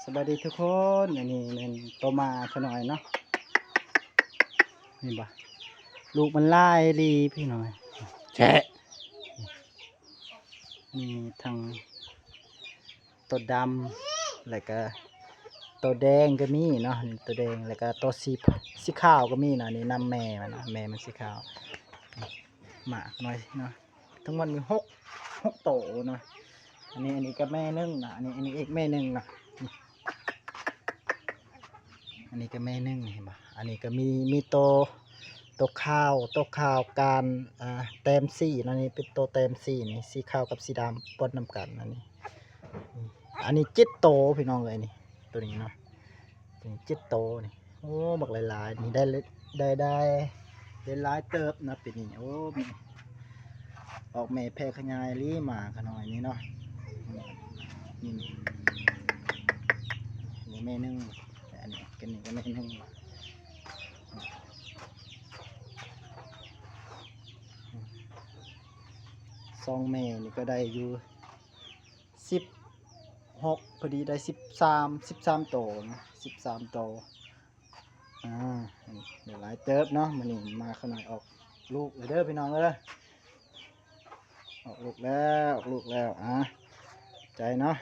ສະບາຍດີທຸກຄົນ ອັນນີ້ແມ່ນໂຕໝາຂະນ້ອຍເນາະ ເຫັນບໍ່ ລູກມັນຫຼາຍອີ່ຫຼີພີ່ນ້ອງ ແຊະ ມີທັງໂຕດຳ ແລ້ວກະໂຕແດງກໍມີເນາະ ໂຕແດງ ແລ້ວກະໂຕສີ ສີຂາວກໍມີເນາະ ອັນນີ້ນຳແມ່ມັນເນາະ ແມ່ມັນສີຂາວ ໝາກໜ້ອຍເນາະ ທັງໝົດມີຫົກ ຫົກໂຕເນາະ ອັນນີ້ ອັນນີ້ກໍແມ່ໜຶ່ງເນາະ ອັນນີ້ ອັນນີ້ອີກແມ່ໜຶ່ງເນາະ ອັນນີ້ກໍແມ່ໜຶ່ງ ເຫັນບໍ່ ອັນນີ້ກໍມີ ມີໂຕ ໂຕຂາວ ໂຕຂາວການ ອ່າ ແຕ້ມສີເນາະ ນີ້ເປັນໂຕແຕ້ມສີນີ້ ສີຂາວກັບສີດຳປົນນຳກັນ ອັນນີ້ ອັນນີ້ເຈັດໂຕພີ່ນ້ອງເອີຍ ນີ້ ໂຕນີ້ເນາະ ນີ້ເຈັດໂຕນີ້ ໂອ້ ບັກຫຼາຍໆ ນີ້ໄດ້ ໄດ້ ໄດ້ ໄດ້ຫຼາຍເຕີບນະປີນີ້ ໂອ້ ອອກແມ່ແຜ່ຂະຫຍາຍອີ່ຫຼີໝາຂະນ້ອຍນີ້ເນາະ ນີ້ ນີ້ແມ່ໜຶ່ງ ອັນນີ້ ອັນນີ້ກໍແມ່ໜຶ່ງ ສອງແມ່ນີ້ກໍໄດ້ຢູ່ສິບຫົກ ພໍດີໄດ້ສິບສາມ ສິບສາມໂຕນະ ສິບສາມໂຕ ອ່າ ໄດ້ຫຼາຍເຕີບເນາະ ມື້ນີ້ໝາຂະນ້ອຍອອກລູກແລ້ວເດີພີ່ນ້ອງເອີຍ ອອກລູກແລ້ວ ອອກລູກແລ້ວ ອ່າ ໃຈເນາະ